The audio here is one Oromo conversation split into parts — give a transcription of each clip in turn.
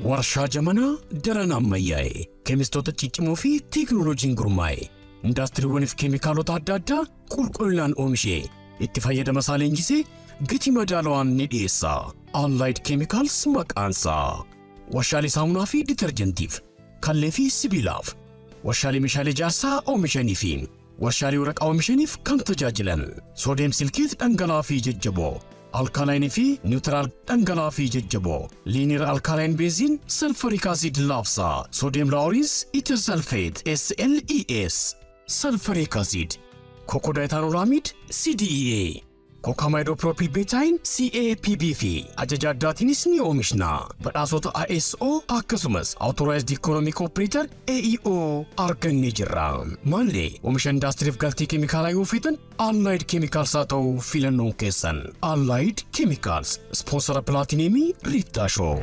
Warshaa Jamanaa daran ammayyaa'e keemistoota ciccimoo fi teekinooloojiin gurmaa'e indaastiriiwwaniif keemikaalota adda addaa qulqullinaan oomishee itti fayyadama isaa leenjisee gatii madaalawaan ni dhiyeessa. Allied Chemicals maqaansaa. Warshaalee saamunaa fi ditarjentiif, kallee fi sibiilaaf, warshaalee meeshaalee ijaarsaa oomishanii fi warshaalee waraqaa oomishaniif kan tajaajilan sodium silicate dhangala'aa fi jajjaboo, alkaline fi neutral dhangala'aa fi jajjaboo, linear alkaline benzene, sulfuric acid laafsaa, sodium lauryl ether sulfate SLES, sulfuric acid, cocodiethanolamide CDEA, cocamidopropyl betaine CAPB fi ajaja addaatiinis ni oomishna. Badhaasota ISO akkasumas Authorized Economic Operator AEO argannee jirra. Mallee oomisha indaastiriif galtee keemikaalaa yoo feetan Allied Chemicals haa ta'u filannoon keessan. Allied Chemicals sponsora pilaatineemii Riittaa Show.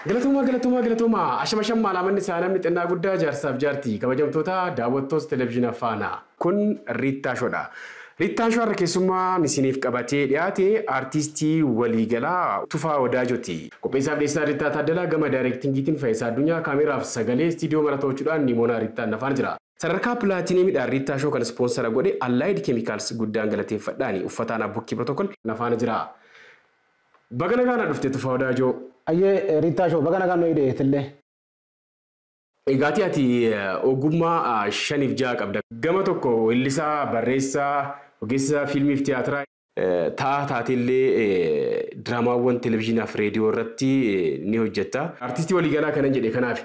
Galatoomaa, galatoomaa, galatoomaa. Ashama shammaa laamanni isaa namni xinnaa guddaa jaarsaaf jaartii kabajamtoota daawwattoota televezyiina Faanaa. Kun Riittaa Shoodha. Riittaa Shoo har'a keessummaan isiniif qabatee dhiyaate aartistii waliigalaa Tufaa Wadaajooti. Qopheessaaf dhiyeessaa Riittaa Taaddalaa, gama daayirektingiitiin Faayisaa Addunyaa, kaameraaf sagalee istiidiyoo mara to'achuudhaan Nimoonaa Riittaan nafaan jira. Sadarkaa pilaatineemiidhaan Riittaa Shoo kan ispoonsara godhe Allied Chemicals guddaan galateeffadhaani uffataan Abbukkii Protocol nafaana jira. Baga nagaan dhufte, Tufaa Wadaajoo. Ayyee, Riittaa Shoo, baga nagaan nu dhiyeessillee. Egaatii ati ogummaa shaniif ja'a qabda. Gama tokko weellisaa, barreessaa, ogeessa fiilmiif tiyaatiraa ta'a taateellee diraamaawwan televezyiinaaf reediyoo irratti ni hojjetta. Artistii waliigalaa kanan jedhe kanaaf.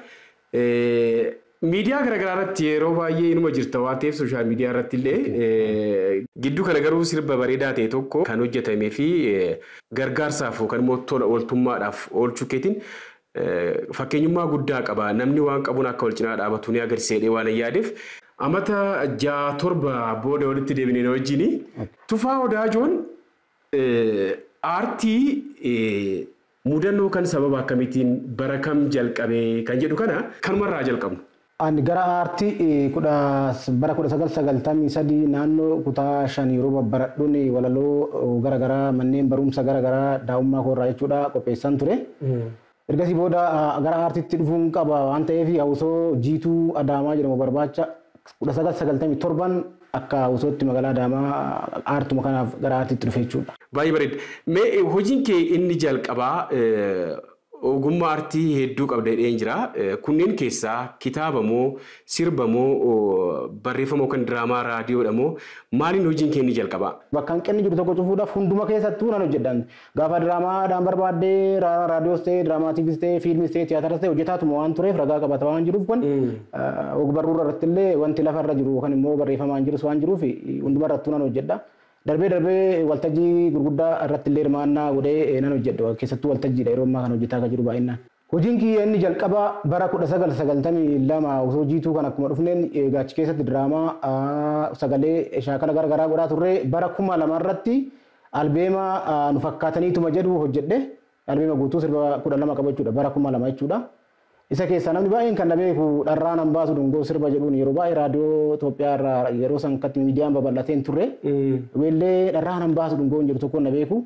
Miidiyaa garaagaraa irratti yeroo baay'ee inuma jirta waan ta'eef, social media irratti illee gidduu kana garuu sirba bareedaa ta'e tokko kan hojjetamee fi gargaarsaaf yookaan immoo tola ooltummaadhaaf oolchuu keetiin fakkeenyummaa guddaa qaba. Namni waan qabuun akka wal cinaa dhaabatu ni agarsiisedhee waan yaadeef. Amata 6 7 booda walitti deebinee wajjini. Tufaa Wadaajoon aartii mudannoo kan sababa akkamiitiin bara kam jalqabee kan jedhu kana kanumarraa jalqabnu. Ani gara aartii bara 1993 naannoo kutaa 5 yeroo babbaradhuun walaloo garaagaraa manneen barumsa garaagaraa daa'ummaa koorraa jechuudha qopheessan ture. Ergasii booda gara aartiitti dhufuun qaba waan ta'eef hawwisoo Jiituu Adaamaa jedhamu barbaacha 1997 akka hawwisootti magaalaa Adaamaa aartuma kanaaf gara aartiitti dhufe jechuudha. Baay'ee bareeda. Mee hojiin kee inni jalqabaa, ogummaa aartii hedduu qabda jedheen jira. Kunneen keessaa kitaaba moo, sirba moo, barreeffama yookaan diraamaa raadiyoodha moo, maaliin hojiin kee inni jalqabaa? Bakka hanqinni jiru tokko cufuudhaaf hunduma keessattuu nan hojjedhan. Gaafa diraamaadhaan barbaaddee raadiyoos ta'e, diraamaatiifis ta'e, fiilmis ta'e, tiyaatiras ta'e hojjetaatuma waan tureef ragaa qabata waan jiruuf, kun ogbarruu irratti illee wanti lafa irra jiru yookaan immoo barreeffamaan jirus waan jiruuf hunduma irrattuu nan hojjedha. Darbee darbee waltajjii gurguddaa irratti illee hirmaannaa godhee nan hojjedha. Keessattuu waltajjiidha yeroo ammaa kan hojjetaa kan jiru baay'inaan. Hojiin kiyya inni jalqaba bara 1992 osoo Jiituu kan akkuma dhufneen gaachi keessatti diraamaa sagalee shaakala garaagaraa godhaa turre, bara 2000 irratti albeema nu fakkaataniituma jedhu hojjedhe. Albeema guutuu sirba 12 qaba jechuudha, bara 2000 jechuudha. Isa keessaa namni baay'een kan na beeku "Dharraan hambaasu dungoo" sirba jedhuun yeroo baay'ee raadiyoo Itoophiyaa irraa, yeroo san akkatti miidiyaan babal'ateen turre. Weellee "Dharraan hambaasu dungoo" jedhu tokkoon na beeku.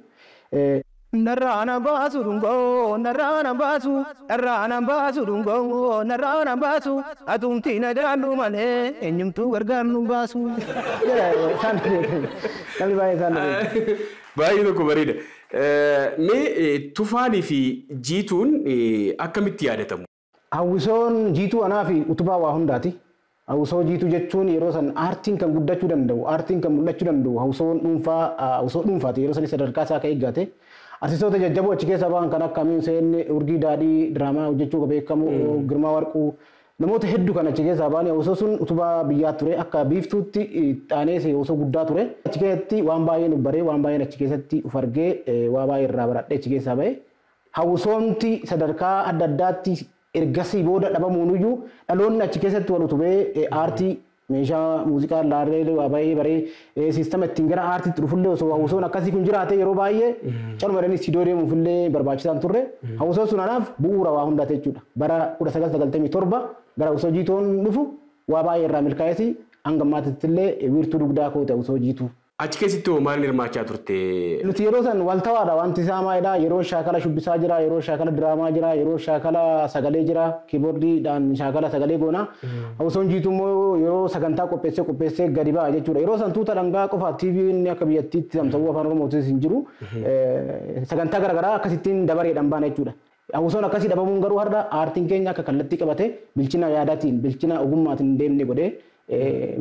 Narraan baasu dhungoo, narraan baasu, dharraan baasu dhungoo, narraan baasu, atumti na jaallu malee eenyumtuu gargaarnu baasu. Namni baay'ee isaan na beeku. Baay'ee tokko bareeda. Mee Tufaanii fi Jiituun akkamitti yaadatamu? Hawwisoon Jiituu anaa fi utubaa waa hundaati. Hawwisoo Jiituu jechuun yeroo san aartiin kan guddachuu danda'u, aartiin kan mul'achuu danda'u, hawwisoon dhuunfaa, hawwisoo dhuunfaati yeroo sanii sadarkaa isaa kan eeggate. Artistoota jajjaboo achi keessa ba'an kan akka Amiin Hussein, Urgii Daadhii, diraamaa hojjechuu kan beekamu, Girmaa Warquu, namoota hedduu kan achi keessaa ba'an. Hawwisoo sun utubaa biyyaa ture, akka biiftuutti xaanees hawwisoo guddaa ture. Achi keessatti waan baay'een uf baree, waan baay'een achi keessatti uf argee, waa baay'ee irraa baradhee achi keessaa ba'e. Hawwisoomti sadarkaa adda addaatti ergasii booda dhabamuun iyyuu dhaloonni achi keessatti wal utubee aartii meeshaa muuziqaa laallee waa baay'ee baree siistama ittiin gara aartiitti dhufullee, osoo hawwisoon akkasii kun jiraate yeroo baay'ee caluma jedhanii istiidiyoo deemuufillee barbaachisaan turre. Hawwisoon sun anaaf bu'uura waa hundaati jechuudha. Bara 1997 gara hawwisoo Jiituun dhufu waa baay'ee irraa milkaa'eesi, hanga ammaatitti illee wiirtuu dugdaa kooti hawwisoo Jiituu. Achi keessatti hoo maal hirmaachaa turte? Nuti yeroo san waltawaadha wanti isaa maalidha, yeroo shaakala shubbisaa jira, yeroo shaakala diraamaa jira, yeroo shaakala sagalee jira, kiiboordiidhaan shaakala sagalee goona. Osoo hin jiitu immoo yeroo sagantaa qopheessee qopheessee gadi ba'a jechuudha. Yeroo san tuuta dhangaa qofa TV inni akka biyyattiitti tamsa'uu afaan Oromootis hin jiru. Sagantaa garaagaraa akkasittiin dabareedhaan baana jechuudha. Osoon akkasii dhabamuun garuu har'a aartiin keenya akka kallattii qabate bilchina yaadaatiin, bilchina ogummaatiin hin deemne godhee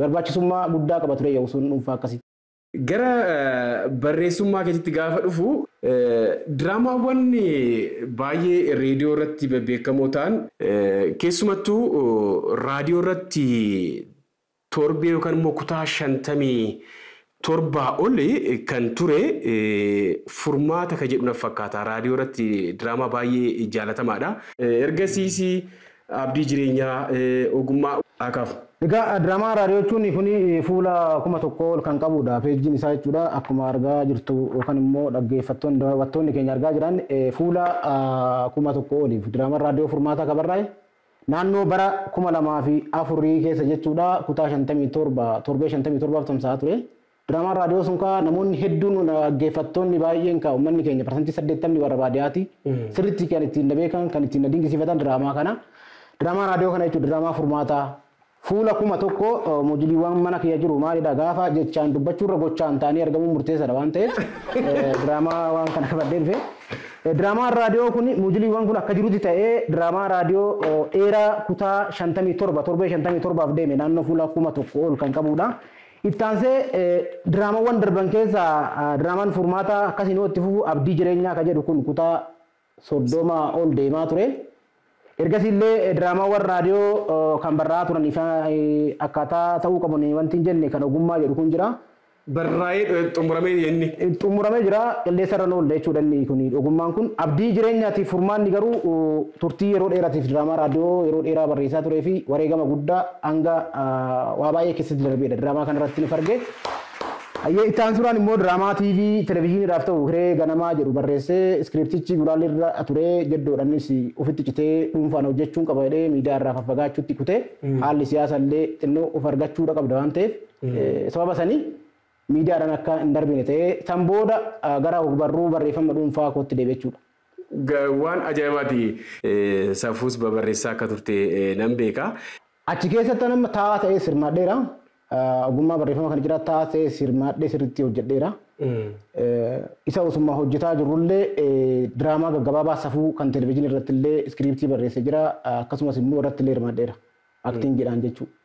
barbaachisummaa guddaa qaba ture osoon dhuunfaa akkasii. Gara barreessummaa keessatti gaafa dhufu, diraamaawwan baay'ee reediyoo irratti bebbeekamoo ta'an, keessumattuu raadiyoo irratti torbee yookaan immoo kutaa 57 ol kan ture Furmaata kan jedhu na fakkaata. Raadiyoo irratti diraamaa baay'ee jaalatamaadha. Ergasiis Abdii Jireenyaa, Ogummaa akaafu. Egaa diraamaa raadiyoo jechuun kun fuula 1000 ol kan qabudha. Peejiin isaa jechuudha. Akkuma argaa jirtu yookaan immoo dhaggeeffattoonni, daawwattoonni keenya argaa jiran, fuula 1000 oliif diraamaan raadiyoo Furmaataa kan barraa'e naannoo bara 2004 keessa jechuudha. Kutaa 57, torbee 57f tamsa'aa ture. Diraamaan raadiyoo sun kaa namoonni hedduun, dhaggeeffattoonni baay'een, kaa uummanni keenya 80% warra baadiyyaati. Sirriitti kan ittiin beekan, kan ittiin dinqisiifatan diraamaa kana. Diraamaa raadiyoo kana jechuudha, diraamaa Furmaataa. Fuula 1000 mojuliiwwan mana kiyya jiru maalidha, gaafa jechaan dubbachuurra gochaan ta'anii argamuun murteessaadha waan ta'eef diraamaa waan kana qabadhee dhufe. Diraamaan raadiyoo kun mojuliiwwan kun akka jirutti ta'ee diraamaa raadiyoo dheeraa kutaa 57, torbee 57f deeme, naannoo fuula 1000 ol kan qabudha. Ittaansee diraamawwan darban keessaa diraamaan Furmaataa akkasiin yoo itti fufu, Abdii Jireenyaa kan jedhu kun kutaa 30 ol deemaa ture. Ergasiillee diraamaawwan raadiyoo kan barraa'aa turan akkaataa ta'uu qabu wanti hin jenne kan Ogummaa jedhu kun jira. Barraa'ee xumuramee inni. Xumuramee jira, qilleensa irra oolle jechuudha inni kun, Ogummaan kun. Abdii Jireenyaatiif Furmaanni garuu turtii yeroo dheeraatiif diraamaa raadiyoo yeroo dheeraa barreessaa turee fi wareegama guddaa hanga waa baay'ee keessatti darbeedha. Diraamaa kanarratti nuuf arge. Ayyee, itti aansuudhaan immoo diraamaa TV televezyiiniidhaaf ta'u Hiree Ganamaa jedhu barreessee, iskiriiptichi gulaalli irra turee jeddoodhaanis ofitti citee dhuunfaan hojjechuun qaba jedhee miidiyaa irraa faffagaachuutti kutee, haalli siyaasa illee xinnoo of argachuudha qabda waan ta'eef sababa sanii miidiyaadhaan akka hin darbine ta'ee, san booda gara barruu barreeffama dhuunfaa kootti deebi'e jechuudha. Waan ajaa'ibaati. Safuus babarreessaa akka turte nan beeka. Achi keessatti nama taa'aa ta'ee sirmaadheera. Ogummaa barreeffama kana jira, taa'aa ta'ee sirmaadhee sirriitti hojjedheera. Isa osuma hojjetaa jirrullee diraamaa gaggabaabaa Safuu kan televezyiinii irratti illee iskiriiptii barreessee jira. Akkasumas immoo irratti illee hirmaadheera. Aktiingiidhaan jechuudha.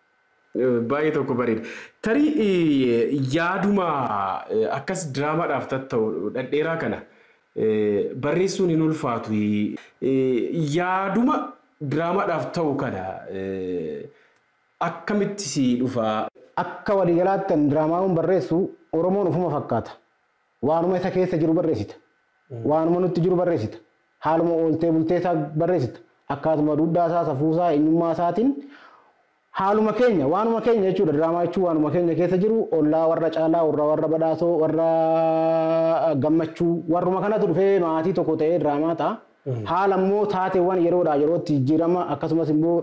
Baay'ee tokko bareeda. Tarii yaaduma akkas diraamaadhaaf ta'u dhedheeraa kana barreessuun hin ulfaatu. Yaaduma diraamaadhaaf ta'u kana akkamitti si dhufa? Akka waliigalaatti kan diraamaa barreessu Oromoon ofuma fakkaata. Waanuma isa keessa jiru barreessita. Waanuma nutti jiru barreessita. Haaluma ooltee bultee isaa barreessita. Akkaatuma duudhaa isaa, safuu isaa, eenyummaa isaatiin haaluma keenya, waanuma keenya jechuudha. Diraamaa jechuun waanuma keenya keessa jiru, ollaa warra Caalaa, warra Badhaasoo, warra Gammachuu, warruma kanatu dhufee maatii tokko ta'ee diraamaa ta'a. Haala immoo taateewwan yeroodhaa yerootti jijjiirama, akkasumas immoo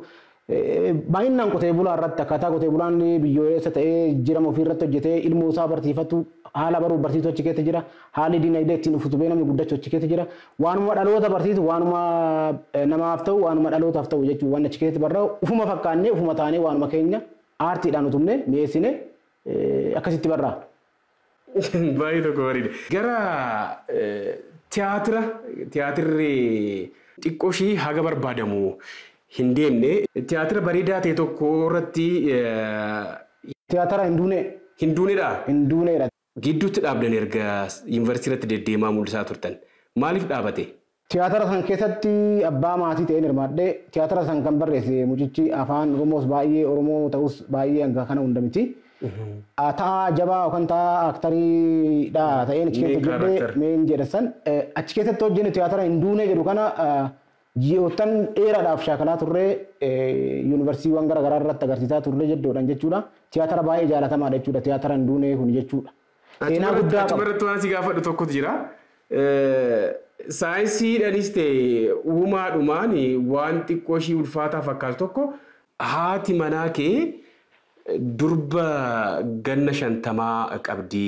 baay'inaan qotee bulaa irratti, akkaataa qotee bulaan biyyoolessa ta'ee jijjiirama ofii irratti hojjetee ilmoo isaa barsiifatu, haala baruuf barsiisuu achi keessa jira. Haalli dinagdee ittiin utubee namni guddachuu achi keessa jira. Waanuma dhaloota barsiisu, waanuma namaaf ta'u, waanuma dhalootaaf ta'u jechuudha. Waan achi keessatti barraa'u ufuma fakkaannee, ufuma taanee, waanuma keenya aartiidhaan utubnee mi'eessine akkasitti barraa'a. Baay'ee tokko bareeda. Gara tiyaatira, tiyaatirri xiqqoo ishii haga barbaadamu hin deemne, tiyaatira bareedaa ta'e tokko irratti. Tiyaatira Hin Duune. Hin Duunedha. Hin Duunedha. Gidduutti dhaabdan erga yuunivarsiitii irratti deddeemaa mul'isaa turtan. Maaliif dhaabate? Tiyaatira san keessatti abbaa maatii ta'een hirmaadhee, tiyaatira san kan barreesse mucichi afaan Oromoos baay'ee, Oromoo ta'us baay'ee hanga kana hunda miti. Ta'aa jabaa yookaan ta'aa aktariidha ta'een achi keessatti hojjedhee meen jedhan achi keessatti hojjenne. Tiyaatira Hin Duune jedhu kana ji'oottan dheeraadhaaf shaakalaa turree, yuunivarsiitiiwwan garaagaraa irratti agarsiisaa turree jedhuudhaan jechuudha. Tiyaatira baay'ee jaalatamaadha jechuudha, tiyaatira Hin Duune kun jechuudha. Seenaa guddaa qaba. Achuma irratti waan si gaafadhu tokkotu jira. Saayinsiidhaanis ta'e uumaadhumaan waan xiqqoo ishii ulfaataa fakkaatu tokko, haati manaa kee Durba ganna 50 qabdi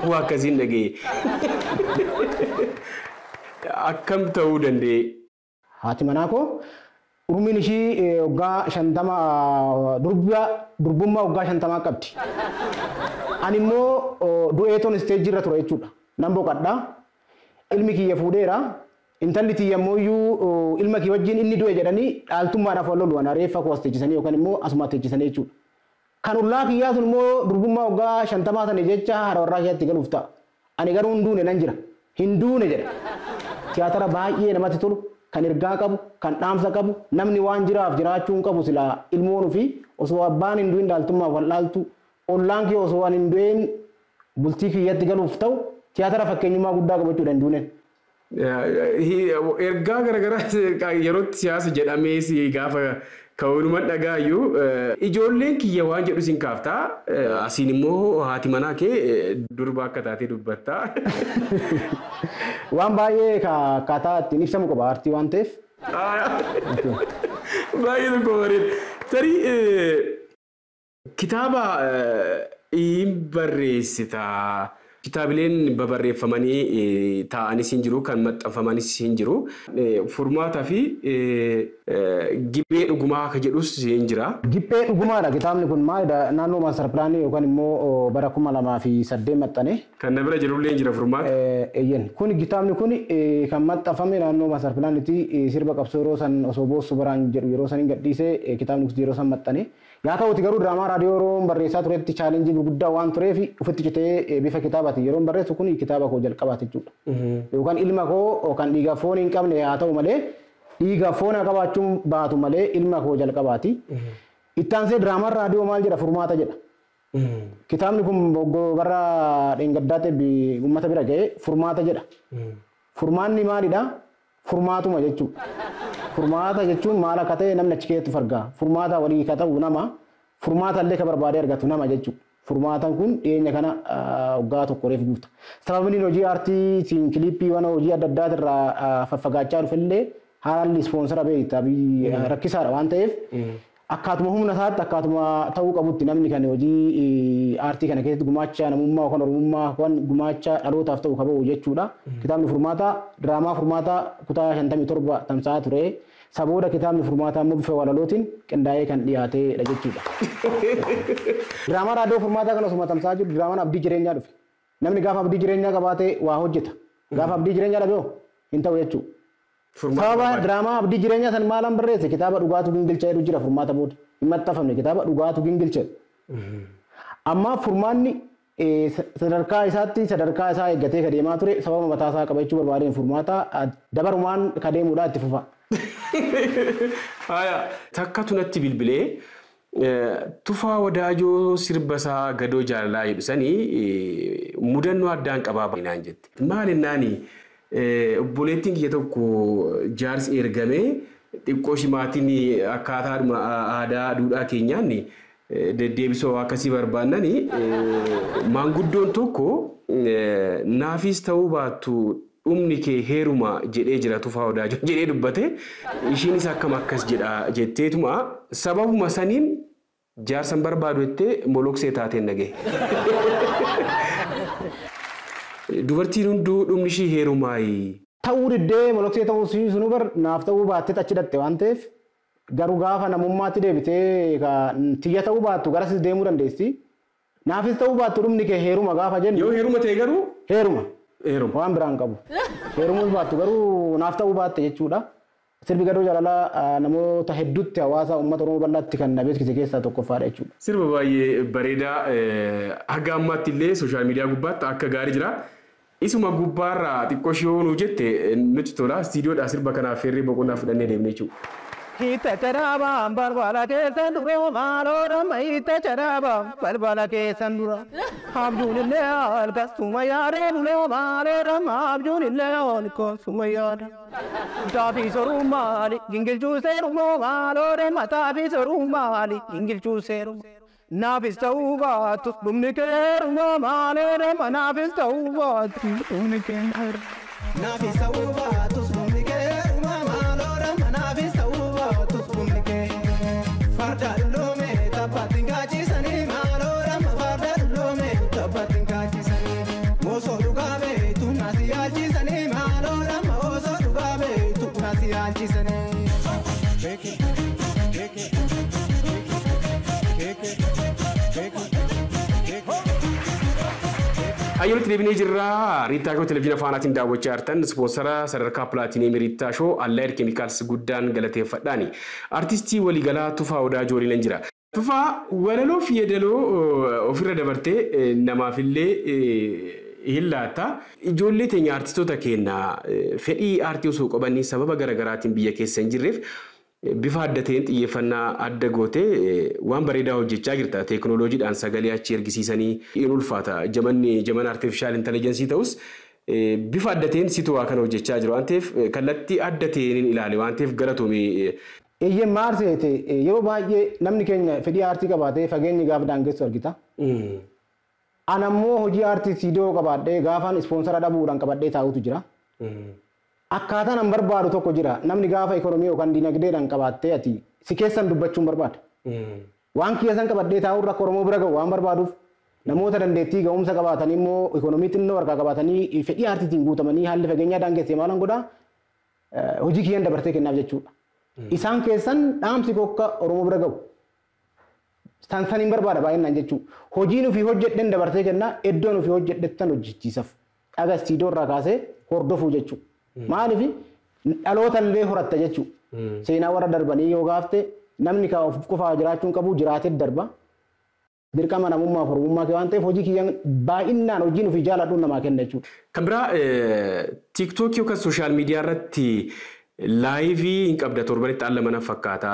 waa akkasiin dhaga'e. Akkam ta'uu danda'e? Haati manaa koo umriin ishii waggaa 50 durbummaa waggaa 50 qabdi. Ani immoo du'eetoon isteejii irra ture jechuudha. Nan boqadha. Ilmi kiyya fuudheera. Intalli tiyya immoo iyyuu ilma kiyya wajjin inni du'e jedhanii dhaaltummaadhaaf wal lolu waan reeffa koo as teechisanii yookaan immoo asuma teechisanii jechuudha. Kan ollaa kiyyaa sun immoo durbummaa waggaa 50 sana jecha haadha warraa kiyyaatti galuuf ta'a. Ani garuu hin duune nan jira. Hin duune jedha. Tiyaatara baay'ee namatti tolu, kan ergaa qabu, kan dhaamsa qabu, namni waan jiraaf jiraachuu hin qabu silaa ilmoon ofii osoo abbaan hin du'in dhaaltummaaf wal dhaaltu, ollaan kiyya osoo ani hin du'in bultii kiyyatti galuuf ta'u tiyaatara fakkeenyummaa guddaa qabachuudha hin duuneen. Ergaa garaagaraa yerootti siyaasa jedhamees gaafa ka'uunuman dhagaayyuu ijoolleen kiyya waan jedhu siin kaaftaa asiin immoo haati manaa kee durba akka taatee dubbattaa. Waan baay'ee akkaataa ittiin ibsamu qaba aartii waan ta'eef. Baay'ee tokko bareeda. Tarii kitaaba hin barreessitaa. Kitaabileen babarreeffamanii taa'anis hin jiru, kan maxxanfamanis hin jiru. Furmaataa fi Giphee dhugumaa akka jedhus hin jira. Giphee dhugumaadha kitaabni kun maalidha naannoo maaster pilaanii yookaan immoo bara 2008 maxxane. Kan na bira jirullee hin jira furmaata. Eeyyen kun kitaabni kun kan maxxanfame naannoo maaster pilaaniitti sirba qabsoo yeroo san osoo boossu baraan jedhu yeroo san hin gadhiise kitaabni kun yeroo san maxxane. Yaa ta'uti garuu diraamaa raadiyoo yeroo barreessaa turetti chaalenjii gurguddaa waan tureef ofitti citee bifa kitaabaatiin yeroo barreessu kun kitaaba koo jalqabaati jechuudha. Yookaan ilma koo kan dhiiga foon hin qabne haa ta'u malee dhiiga foon qabaachuun baatu malee ilma koo jalqabaati. Itti aansee diraamaan raadiyoo maal jedha furmaata jedha. Kitaabni kun bara dheengaddaa ta'e uummata bira ga'ee furmaata jedha. Furmaanni maalidha? Furmaatuma jechuudha. Furmaata jechuun maal akka ta'e namni achi keessatti fargaa. Furmaata walii ka ta'u nama, furmaata illee ka barbaadee argatu nama jechuudha. Furmaatan kun dhiyeenya kana waggaa tokko reef guuta. Sababni hojii aartiitiin kiliippiiwwan hojii adda addaa irraa faffagaachaa dhufe haalli ispoonsara beektaa rakkisaadha waan ta'eef akkaatuma humna isaatti akkaatuma ta'uu qabutti namni kan hojii aartii kana keessatti gumaacha namummaa yookaan oromummaa yookaan gumaacha dhalootaaf ta'u qabu jechuudha. Kitaabni furmaataa diraamaa furmaataa kutaa 57 tamsa'aa ture. Sabooda kitaabni furmaataa immoo bifa walalootiin qindaa'ee kan dhiyaatedha jechuudha. Diraamaa raadiyoo furmaataa kana osuma tamsa'aa jiru diraamaan abdii jireenyaa dhufe. Namni gaafa abdii jireenyaa qabaate waa hojjeta. Gaafa abdii jireenyaa dhabe hoo hin ta'u jechuudha. Sababa diraamaa abdii jireenyaa san maalaan barreesse kitaaba dhugaatu gingilcha jedhu jira furmaata booda. Hin maxxanfamne kitaaba dhugaatu gingilcha. Amma furmaanni sadarkaa isaatti sadarkaa isaa eeggatee ka deemaa ture sababa mataa isaa qabachuu barbaadeen furmaata dabarumaan ka deemuudhaa itti fufa. Haya takkatu natti bilbilee Tufaa Wadaajoo sirba isaa gadoo jaalalaa jedhu sanii mudannoo addaan qabaa naan jette. Maal ennaani obboleettiin kiyya tokko jaarsi ergamee xiqqoo shimaatiin akkaataadhuma aadaa duudhaa keenyaan deddeebisoo akkasii barbaannani maanguddoon tokko naafis ta'uu baattu dhumni kee heeruma jedhee jira Tufaa Wadaajoo jedhee dubbate ishiinis akkam akkas jedha jetteetuma sababuma saniin jaarsan barbaadu jettee moloksee taateen dhagaye. Dubartiin hunduu dhumni ishii heerumaayi. Ta'uu diddee moloksee ta'uu sunuu bar naaf ta'uu baattee achi dhatte waan ta'eef garuu gaafa namummaatti deebitee tiyya ta'uu baattu garasis deemuu dandeessi. Naafis ta'uu baattu dhumni kee heeruma gaafa jennu. Yoo heeruma ta'e garuu? Heeruma. Heeruma. Waan biraan qabu. Heerumuus baattu garuu naaf ta'uu baatte jechuudha. Sirbi gadoo jaalalaa namoota hedduutti hawaasa uummata Oromoo bal'aatti kan na beeksise keessaa tokkoffaadha jechuudha. Sirba baay'ee bareedaa haga ammaatti illee sooshaal miidiyaa gubbaatti akka gaarii jira. Isuma gubbaarraa xiqqoo ishee nuuf jette nutti tola. Istiidiyoodhaa sirba kanaaf feerree boqonnaa fudhannee deemne jechuudha. Hiita charaabaan balbala keessan dura maaloodhaan hiita charaabaan balbala keessan dura. Abjuun illee halkasuma yaadee bulee maaloodhaan abjuun illee halkasuma yaada. Taafi soruu maali gingilchuu seeru maaloodhaan mataafi soruu maali gingilchuu seeru. Naafis ta'uu baattus dhumni keeruma maaloodhaan naafis ta'uu baattus dhumni keeruma. Naafis ta'uu baattus dhumni keeruma maaloodhaan naafis ta'uu baattus dhumni keeruma. Farda loome taphatiin gaachisa. ilaalchisanii. Hayyoolitti deebinee jirra. Riittaa Shoo Televezyiina Faanaatiin daawwachaa jirtan ispoonsara sadarkaa pilaatineemii Riittaa Shoo Allaayid Keemikaals guddaan galateeffadhaani. Artistii waliigalaa Tufaa Odaa waliin jira. Tufaa, walaloo fi yeedaloo ofirra dabartee namaafillee hin laatta. Ijoollee teenya, artistoota keenya fedhii aartii osoo qabanii sababa garaagaraatiin biyya keessa hin jirreef bifa adda ta'een xiyyeeffannaa adda gootee waan bareedaa hojjechaa jirta. Teekinooloojiidhaan sagalee achi ergisiisanii hin ulfaata. Jamanni jamana artificial intelligence ta'us bifa adda ta'een situ waa kana hojjechaa jira waan ta'eef kallattii adda ta'een ilaale waan ta'eef galatoomii. Eeyyee, maal seete, yeroo baay'ee namni keenya fedhii aartii qabaatee fageenyi gaafa daangessu argita. Ana immoo hojii aartii siidoo qabaadhee gaafaan ispoonsara dhabuudhaan qabadhee taa'utu jira. Akkaataan an barbaadu tokko jira. Namni gaafa ikonomii yookaan dinagdeedhaan qabaattee ati si keessan dubbachuun barbaada. Waan kiyya san qabadhee taa'uun rakkoo Oromoo bira ga'u waan barbaaduuf namoota dandeettii ga'umsa qabaatanii immoo ikonomii xinnoo harkaa qabaatanii fedhii aartiitiin guutamanii haalli fageenyaa daangessee maalan godhaa, hojii kiyyan dabarsee kennaaf jechuudha. Isaan keessan dhaamsi kokka Oromoo bira ga'u. San saniin barbaada baay'inaan jechuudha. Hojiin ofii hojjedhen dabarsee kennaa, iddoon ofii hojjedhettan hojjechiisaf. Dhaga istiidoo irraa kaasee hordofuu jechuudha. Maaliif dhaloota illee horatta jechuudha. Seenaa warra darbanii yoo gaafte namni ka of qofaa jiraachuun qabu jiraatee darba. Dirqama namummaa fi oromummaa kee waan ta'eef hojii kiyyaan baay'inaan hojiin ofii jaaladhuun namaa kenna jechuudha. Kan biraa, TikTokii yookaan social media irratti live hin qabda, torbanitti al lama na fakkaata.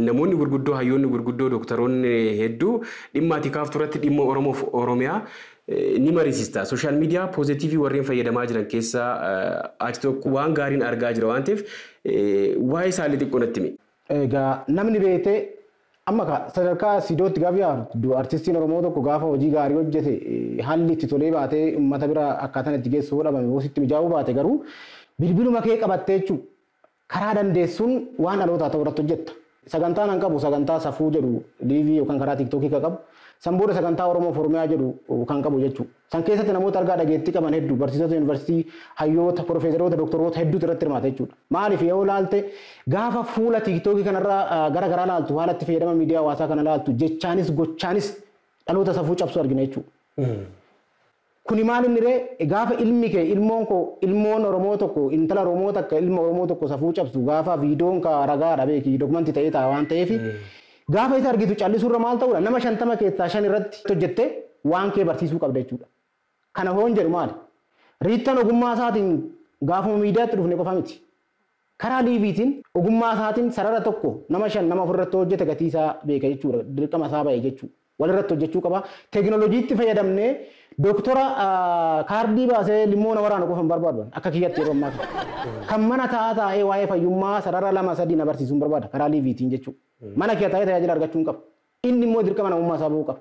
Namoonni gurguddoo, hayyoonni gurguddoo, dooktaroonni hedduu dhimma ati kaaftu irratti dhimma Oromoof Oromiyaa ni mariisista. Social media positive warreen fayyadamaa jiran keessaa ati tokko, waan gaariin argaa jira waan ta'eef waa'ee isaallee xiqqoo natti himi. Egaa namni beetee amma sadarkaa siidootti gaafa yaadu, artistiin Oromoo tokko gaafa hojii gaarii hojjete haalli itti tolee baatee uummata bira akkaataan itti geessu dhabame yoo sitti mijaa'uu baate garuu bilbiluma kee qabattee jechuudha. Karaa dandeessuun waan dhalootaa ta'u irratti hojjetta. Sagantaan an qabu sagantaa safuu jedhu live yookaan karaa TikTokii kan qabu. San booda sagantaa Oromoo Oromiyaa jedhu kan qabu jechuudha. San keessatti namoota argaa dhageettii qaban hedduu, barsiisota yuunivarsiitii, hayyoota, profeesaroota, doktoroota hedduutu irratti hirmaata jechuudha. Maaliif yoo laalte, gaafa fuula TikTokii kanarraa gara garaa laaltu, haala itti fayyadama miidiyaa hawaasaa kana laaltu, jechaanis gochaanis dhaloota safuu cabsu argina jechuudha. Kuni maal inni ree, gaafa ilmi kee, ilmoon koo, ilmoon Oromoo tokko, intala Oromoo takka, ilma Oromoo tokko safuu cabsu, gaafa viidiyoon ka ragaadha beeki, dokumentii ta'ee ta'a waan ta'eef, gaafa isa argitu callisuurra maal ta'uudha, nama 50 keessaa 5 irratti hojjettee waan kee barsiisuu qabda jechuudha. Kana hoon jedhu maali? Riittan ogummaa isaatiin gaafuma miidiyaatti dhufne qofa miti. Karaa liveiitiin ogummaa isaatiin sarara tokko nama shan nama afur irratti hojjete gatii isaa beeka jechuudha. Dirqama isaa ba'e jechuudha. Walirratti hojjechuu qaba. Teekinooloojiitti fayyadamnee dooktora kaardii baasee limmoo na waraanu qofa hin barbaadu akka kiyyatti yeroo ammaa kana. Kan mana taa'aa taa'ee waa'ee fayyummaa sarara lama sadii na barsiisuu hin barbaada karaa liveiitiin jechuudha. Mana kee taa'ee tajaajila argachuu hin qabu. Inni immoo dirqama namummaa isaa bahuu qaba.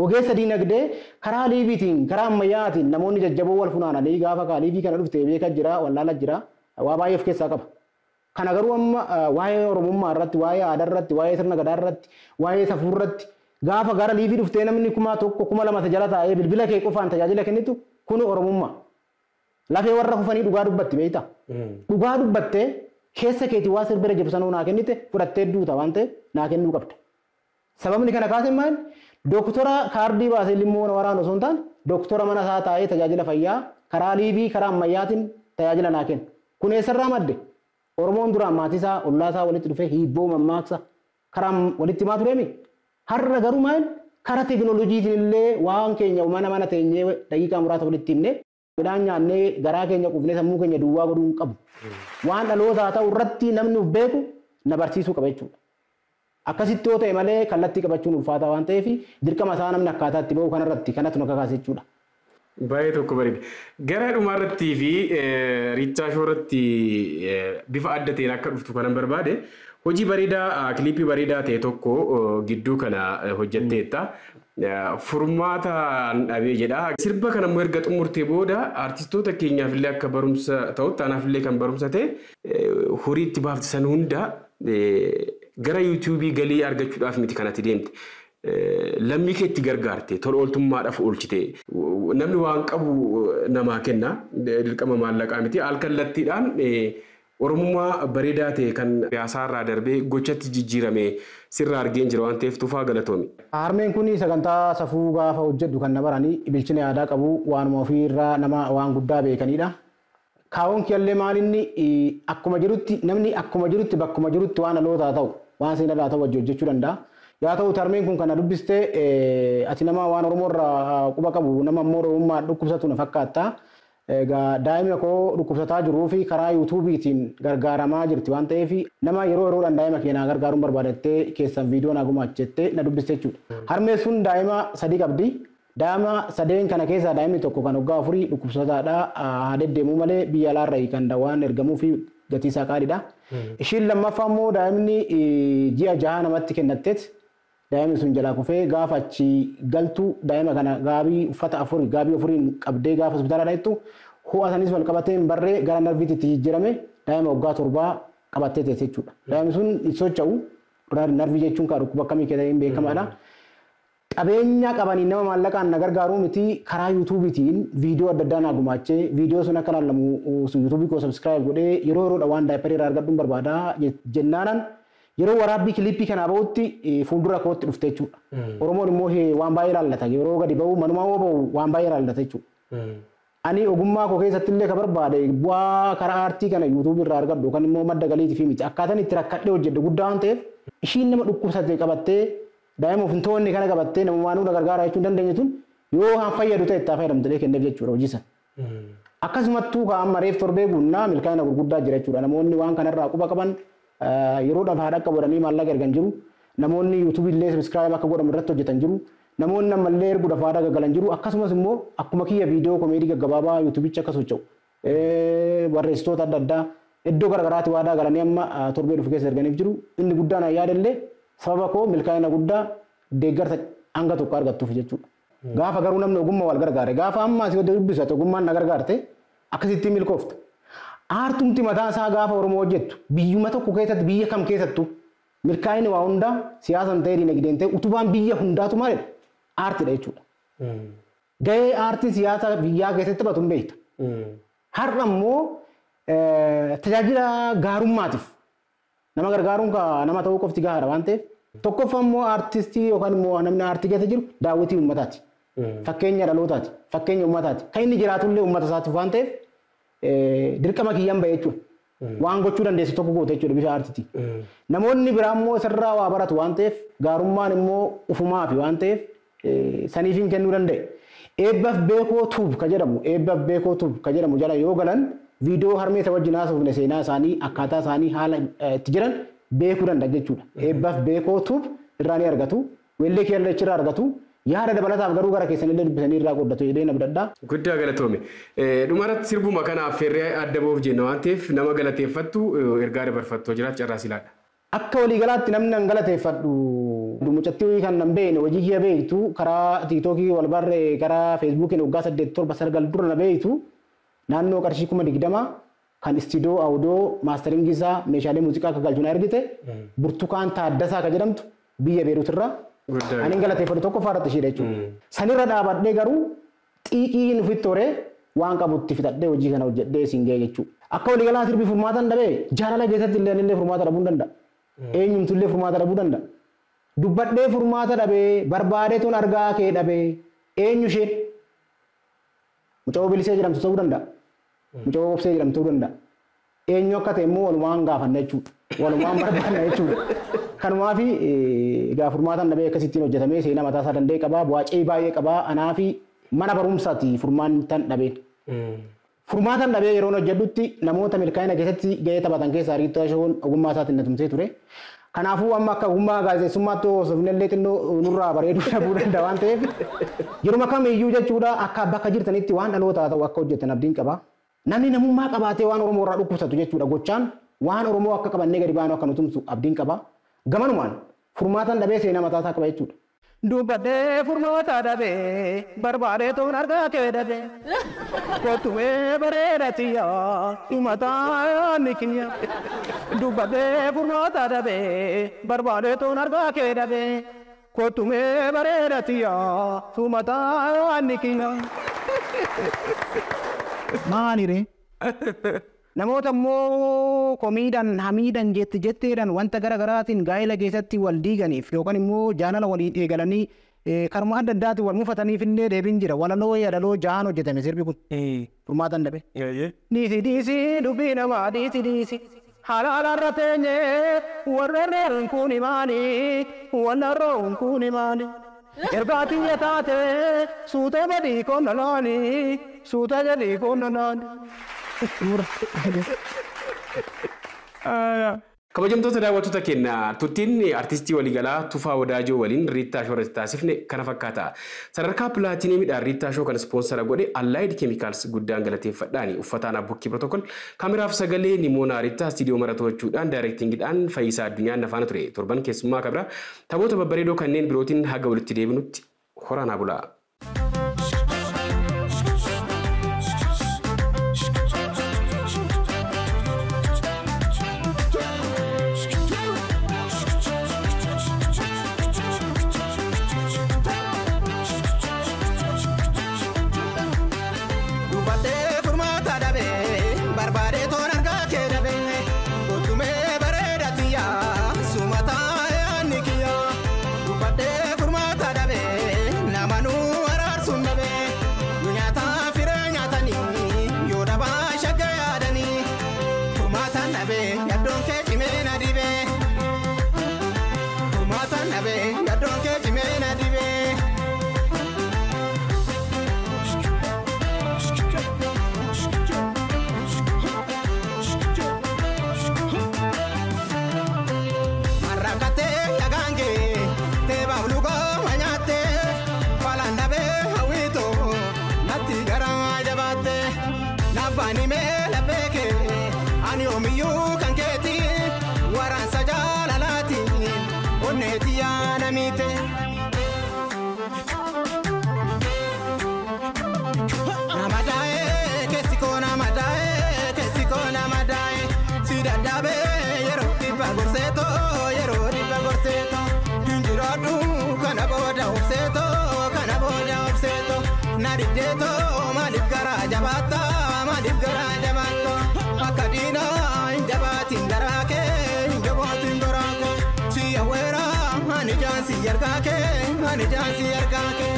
Ogeessa diinagdee karaa liveiitiin, karaa ammayyaatiin namoonni jajjaboo wal funaananii gaafa kaa live kana dhufte beekaa jira, wallaala jira, waa baay'ee of keessaa qaba. Kana garuu amma waa'ee Oromummaa irratti, waa'ee aadaa irratti, waa'ee sirna gadaa irratti, waa'ee safuu irratti gaafa gara live dhuftee namni 1000, 2000 jala taa'ee bilbila kee qofaan tajaajila kennitu kun Oromummaa. Lafee warra kufanii dhugaa dubbatti beektaa? Dhugaa dubbattee keessa keetii waa sirbira jiru sanuu naa kennite fudhattee duuta waan ta'eef naa kennuu qabda. Sababni kana kaase maal? Dooktora kaardii baasee limmoo waraanu osoo hin taane dooktora mana isaa taa'ee tajaajila fayyaa karaa live karaa ammayyaatiin tajaajila naa kenna. Kun eessarraa madde? Oromoon duraan maatii isaa, ollaa isaa walitti dhufee hiibboo, mammaaksa karaa walitti himaa tureemi. Har'a garuu maal? Karaa teekinooloojiitiin illee waan keenya mana mana teenyee daqiiqaa muraasa walitti himnee midhaan nyaannee garaa keenya quufnee sammuu keenya duwwaa godhuu hin qabu. Waan dhalootaa ta'u irratti namni of beeku na barsiisuu qaba jechuudha. Akkasitti yoo ta'e malee kallattii qabachuun ulfaataa waan ta'eef dirqama isaa namni akkaataa itti bahu kanarratti kanatu na kakaase jechuudha. Baay'ee tokko bareeda. Gara dhumaarrattii fi Riichaa Shoorratti bifa adda ta'een akka dhuftu kanan barbaade, hojii bareedaa, kiliippii bareedaa ta'e tokko gidduu kana hojjetteetta. Furmaataan dhabee jedha. Sirba kana immoo erga xumurtee booda artistoota keenyaaf illee akka barumsa ta'utti, anaaf illee kan barumsa ta'e, horii itti baafte san hunda gara YouTubeii galii argachuudhaaf miti kanatti deemte. Lammii kee itti gargaarte, tola ooltummaadhaaf oolchite. Namni waan qabu namaa kenna, dirqama maallaqaa miti. Alkallattiidhaan Oromummaa bareedaa ta'e kan siyaasaarraa darbee gochatti jijjiirame sirraa argeen jira waan ta'eef Tufaa galatoomi. Harmeen kun sagantaa safuu gaafa hojjedhu kan na baranii bilchina yaadaa qabu waanuma ofiirraa nama waan guddaa beekanidha. Kaawwan kiyyallee maalinni akkuma jirutti namni akkuma jirutti bakkuma jirutti waan dhalootaa ta'u waan seenaa ta'u wajji hojjechuu danda'a. Yaa ta'u harmeen kun kana dubbistee ati nama waan Oromoo irraa quba qabu nama immoo Oromummaa dhukkubsatu na fakkaata. Egaa daa'ima koo dhukkubsataa jiruu fi karaa yuutuubiitiin gargaaramaa jirti waan ta'eef nama yeroo yeroodhaan daa'ima keenyaa gargaaruun barbaadattee keessan viidiyoo naa gumaachettee na dubbiste jechuudha. Harmeen sun daa'ima sadii qabdi. Daa'ima sadeen kana keessaa daa'imni tokko kan waggaa afurii dhukkubsataadha. Haa deddeemuu malee biyya alaarraa kan dawaan ergamuu fi gatii isaa qaaliidha. Ishiin lammaffaa immoo daa'imni ji'a jaha namatti kennatteet daa'imni sun jalaa kufee gaafa achi galtu daa'ima kana gaabii uffata afur gaabii afuriin qabdee gaafa hospitaala dhaqxu ho'a sanis wal qabatee hin barree gara narviitti jijjiirame daa'ima waggaa torbaa qabattee teesse jechuudha. Daa'imni sun hin socho'u narvii jechuun kan dhukkuba akkamii keessa hin beekamaadha. Qabeenya qabanii nama maallaqaan na gargaaruu miti karaa yuutuubiitiin viidiyoo adda addaa naa gumaachee viidiyoo sun akka laallamu yuutuubii koo subscribe godhee yeroo yeroodha waan daayiparii irraa argadhuun barbaada jennaanan yeroo waraabbii kilippii kanaa bahutti fuuldura kootti dhufte jechuudha. Oromoon immoo waan baay'ee laallata yeroo gadi bahu manumaa yoo bahu waan baay'ee laallata jechuudha. Ani ogummaa koo keessatti illee ka barbaade bu'aa karaa aartii kana yuutuubii irraa argadhu yookaan immoo madda galiitii fi miti akkaataan itti rakkadhee hojjedhe guddaa waan ta'eef ishiin nama dhukkubsate qabattee daa'ima of hin to'anne kana qabattee namummaa nu gargaara jechuu hin dandeenye tun yoo waan fayyadu ta'e itti fayyadamtee kenneef jechuudha hojii sana. Akkasumattuu ka amma reef torbee guunnaa milkaa'ina gurguddaa jira jechuudha. Namoonni waan kanarraa quba qaban yeroodhaaf haadha akka godhanii maallaqa ergan jiru. Namoonni yuutuubii illee sabiskiraayib akka godhamu irratti hojjetan jiru. Namoonni ammallee erguudhaaf haadha gaggalan jiru. Akkasumas immoo akkuma kiyya viidiyoo komeedii gaggabaabaa yuutuubicha akka socho'u. Barreessitoota adda addaa iddoo garaagaraatti waadaa galanii amma torbee dhufu keessa erganiif jiru. Inni guddaan yaadallee sababa koo milkaa'ina guddaa deeggarsa hanga tokko argattuuf jechuudha. Gaafa garuu namni ogummaa wal gargaare gaafa amma asii dubbisate ogummaan na gargaarte akkasitti milkoofta. Aartumti mataa isaa gaafa Oromoo hojjettu biyyuma tokko keessatti biyya kam keessattu milkaa'inni waa hundaa siyaasaan ta'ee dinagdeen ta'e utubaan biyya hundaatu maalidha? Aartidha jechuudha. Gahee aartii siyaasa biyyaa keessatti taphatu hin beekta. Har'a immoo tajaajila gaarummaatiif nama gargaaruun nama ta'uu qofti gahaadha waan ta'eef tokkoffaa immoo aartistii yookaan immoo namni aartii keessa jiru daawwitii uummataati. Fakkeenya dhalootaati. Fakkeenya uummataati. Kan inni jiraatullee uummata isaatiif waan ta'eef dirqama kiyyaan bahe jechuudha. Waan gochuu dandeessu tokko goote jechuudha bifa aartiiti. Namoonni biraa immoo isarraa waa baratu waan ta'eef gaarummaan immoo ufumaafi waan ta'eef saniif hin kennuu danda'e. Eebbaaf Beekoo Tuub ka jedhamu Eebbaaf Beekoo Tuub ka jedhamu jala yoo galan viidiyoo harmee isa wajjin haasofne seenaa isaanii akkaataa isaanii haala itti jiran beekuu danda'a jechuudha. Eebbaaf Beekoo Tuub irraa ni argatu. Weellee keelloo achirraa argatu. Yaada dabalataaf garuu gara keessanillee dubbisanii irraa qooddatu jedhee na abdadha. Guddaa galatoome. Dhumarratti sirbuma kanaaf ferree adda ba'uuf jenna waan ta'eef nama galateeffattu ergaa dabarfattu jiraatu carraa silaadha. Akka waliigalaatti namni an galateeffadhu mucattii kan nan beekne hojii kiyya beektu karaa tiiktookii wal barree karaa feesbuukiin waggaa 8 7 9 dura na beektu naannoo qarshii 20,000 kan istiidoo awudoo maasteringii isaa meeshaalee muuziqaa akka galchu na ergite Burtukaan Taaddasaa ka jedhamtu biyya Beeruut irraa ani galateeffadhu tokko faarratti isheedha jechuudha. Sanirra dhaabadhee garuu xiiqiin ofitti horee waan qabutti fixadhee hojii kana hojjedhee siin ga'e jechuudha. Akka waliigalaa sirbii furmaata dhabee jaalala keessatti illee anillee furmaata dhabuu hin danda'a. Eenyumtullee furmaata dhabuu danda'a. Dubbadhee furmaata dhabee barbaadee tun argaa kee dhabee eenyu isheen mucaa Bilisee jedhamtu ta'uu danda'a. Mucaa Obsee jedhamtu ta'uu danda'a. Eenyu akka ta'e immoo walumaan gaafanna jechuudha. Walumaan barbaanna jechuudha. Kanumaa fi egaa furmaataan dhabee akkasittiin hojjetamee seenaa mataa isaa danda'e qabaa bu'aa baay'ee qabaa anaa fi mana barumsaati furmaataan dhabeen. Furmaataan dhabee yeroon hojjedhutti namoota milkaa'ina keessatti gahee taphatan keessaa Riittoo Ashoon ogummaa isaatiin na tumsee ture. Kanaafuu amma akka ogummaa gaazexeessummaatti osoo illee xinnoo nurraa bareeduu dhabuu danda'a waan ta'eef yeruma kamiyyuu jechuudha akka bakka jirtanitti waan dhalootaa ta'u akka hojjetan abdiin qaba. Namni namummaa qabaatee waan Oromoo irraa dhukkubsatu jechuudha gochaan waan Oromoo akka qabannee gadi baanu akka nu tumsu abdiin qaba. Gamanumaan furmaataan dhabee seenaa mataa isaa qaba jechuudha. Dubbadhee furmaata dhabee barbaadee toon argaa kee dhabee kottumee bareeda tiyyaa dhumataa ni kiyya. Dubbadhee furmaata dhabee barbaadee toon argaa kee dhabee kottumee bareeda tiyyaa dhumataa ni kiyya. Maaliree? Namoota immoo komiidhaan, hamiidhaan, jetti jetteedhaan wanta gara garaatiin gaa'ela keessatti wal diiganiif yookaan immoo jaalala waliin eegalanii karuma adda addaatiin wal mufataniif illee deebiin jira. Walaloo yaadaloo jahaan hojjetame sirbi kun. Furmaatan dhabe. Dhiisi dhiisi dubbii namaa dhiisi dhiisi. Halaalarra teenye warra kun maali? Warra kun maali? Ergaa tiyya taate suuta badii konna laali suuta jedhii konna laali. Kabajamtoota daawwattoota keenya turtiin artistii waliigalaa Tufaa Wadaajoo waliin Riittaa Shoo irratti taasifne kana fakkaata. Sadarkaa pilaatiniimiidhaan Riittaa Shoo kan ispoonsara godhe Allied Chemicals guddaan galateeffadhaani. Uffataan Abbukkii Protocol kaameraaf sagalee Nimoonaa Riittaa istiidiyoo mara to'achuudhaan daayirektiingiidhaan Fayyisaa Addunyaan nafaana ture. Torban keessummaa kabira taphoota babbareedoo kanneen birootiin haga walitti deebinutti horaanaa bulaa. Dubartee furmaata dhabee barbaadee toon argaa kee dhabee uttumee bareeda tiyyaa sumataa yaadni kiyyaa. Dubartee furmaata dhabee nama nu araarsuun dhabee nu nyaataa firee nyaatanii yoo dhabaa shagga yaadanii furmaata dhabee yaddoon kee cimee na dhibee. Furmaata dhabee yaddoon kee cimee na dhibee. Marrakatee yagaangee teebaaf lukoo nyaattee falaan dhabee hawwiitoo natti garaa jabaattee nabbaan himee laphee kee ani yoomiyyuu kan keeti waraansa jaalalaati onneeti yaana miite. Nama daa'ee keessi koo nama daa'ee keessi koo nama daa'ee si dadhabee yeroo dhibba gorseetoo yeroo dhibba gorseetoo hin jiraadhu kana booda obseetoo kana booda obseetoo na diddeetoo maaliif garaa jabaatta maaliif garaa jabaatta akka diinaa hin jabaatiin garaa kee hin jabaatiin garaa kee si awweera ani jaansi yargaa kee ani jaansi yargaa kee.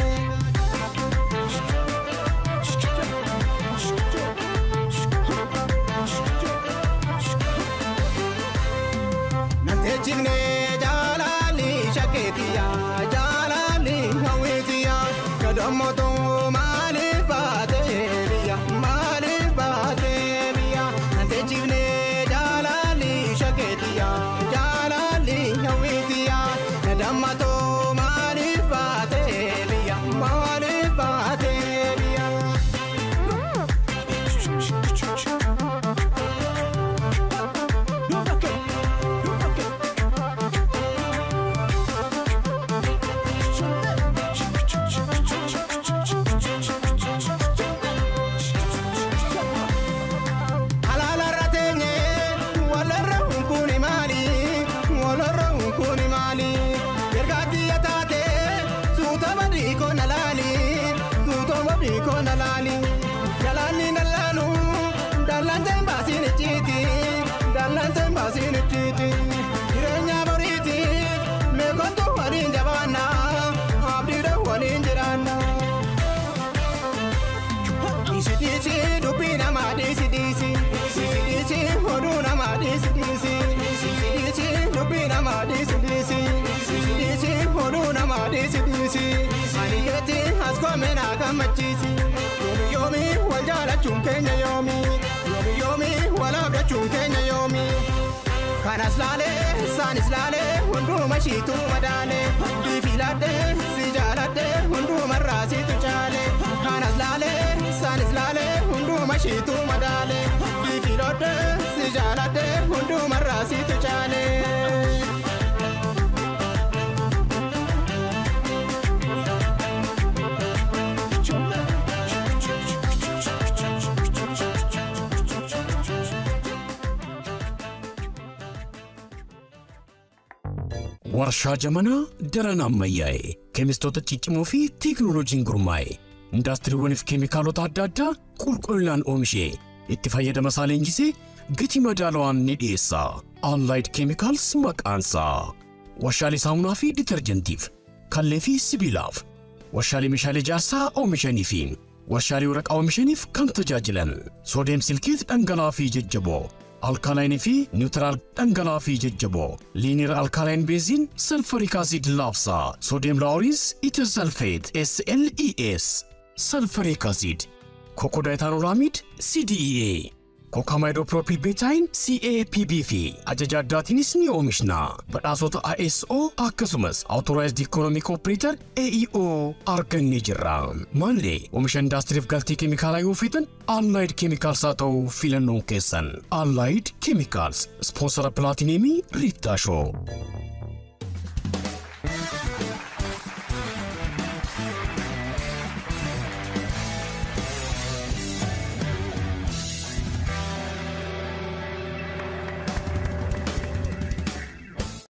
Ejjifne jaalali shakeetiya jaalali hawwitiya kadhammoto maaliif baatee biyya maaliif baatee biyya. Ejjifne jaalali shakeetiya jaalali hawwitiya kadhammoto maaliif baatee biyya maaliif baatee biyya. Alaalarra teenye walarra hunkuuni maali walarra hunkuuni maali ergaa tiyya taate suuta badii koo na laali suuta badii koo na laali jalaanni na laalu dallaan ta'e baasiin icciiti dallaan ta'e baasiin icciiti jireenya boriiti meeqotu waliin jabaanna abdiidha waliin jiraanna. Dhiisi dhiisi dubbii namaa dhiisi dhiisi. Dhiisi dhiisi oduu namaa dhiisi dhiisi. Dhiisi dhiisi dubbii namaa dhiisi dhiisi. Dhiisi dhiisi oduu namaa dhiisi dhiisi. Ani keetti as koomee naa gammachiisi. Yoomi yoomi wal jaalachuun keenya yoomi. Yoomi yoomi wal abdachuun keenya yoomi. Kanas laalee isaanis laalee hunduma ishiitu madaalee. Biifi laadhee si jaaladhee hundumarraa siitu caalee. Kanas laalee isaanis laalee hunduma ishiitu madaalee. Biifi loodhee si jaaladhee hundumarraa siitu caalee. Warshaa Jamanaa daran ammayyaa'e keemistoota ciccimoo fi teekinooloojiin gurmaa'e indaastiriiwwaniif keemikaalota adda addaa qulqullinaan oomishee itti fayyadama isaa leenjisee gatii madaalawaan ni dhiyeessa. Allied Chemicals maqaansaa. Warshaalee saamunaa fi ditarjentiif, kallee fi sibiilaaf, warshaalee meeshaalee ijaarsaa oomishanii fi warshaalee waraqaa oomishaniif kan tajaajilan. Sodium silicate dhangala'aa fi jajjaboo, alkaline fi neutral dhangala'aa fi jajjaboo, linear alkaline benzene, sulfuric acid laabsaa, sodium lauryl ether sulfate SLES, sulfuric acid, cocodiethanolamide CDEA, cocamidopropyl betaine CAPB fi ajaja addaatiinis ni oomishna. Badhaasota ISO akkasumas Authorized Economic Operator AEO argannee jirra. Maallee oomisha indaastiriif galtee keemikaalaa yoo feetan, Allied Chemicals haa ta'u filannoon keessan. Allied Chemicals, sponsora pilaatineemii Riittaa Show.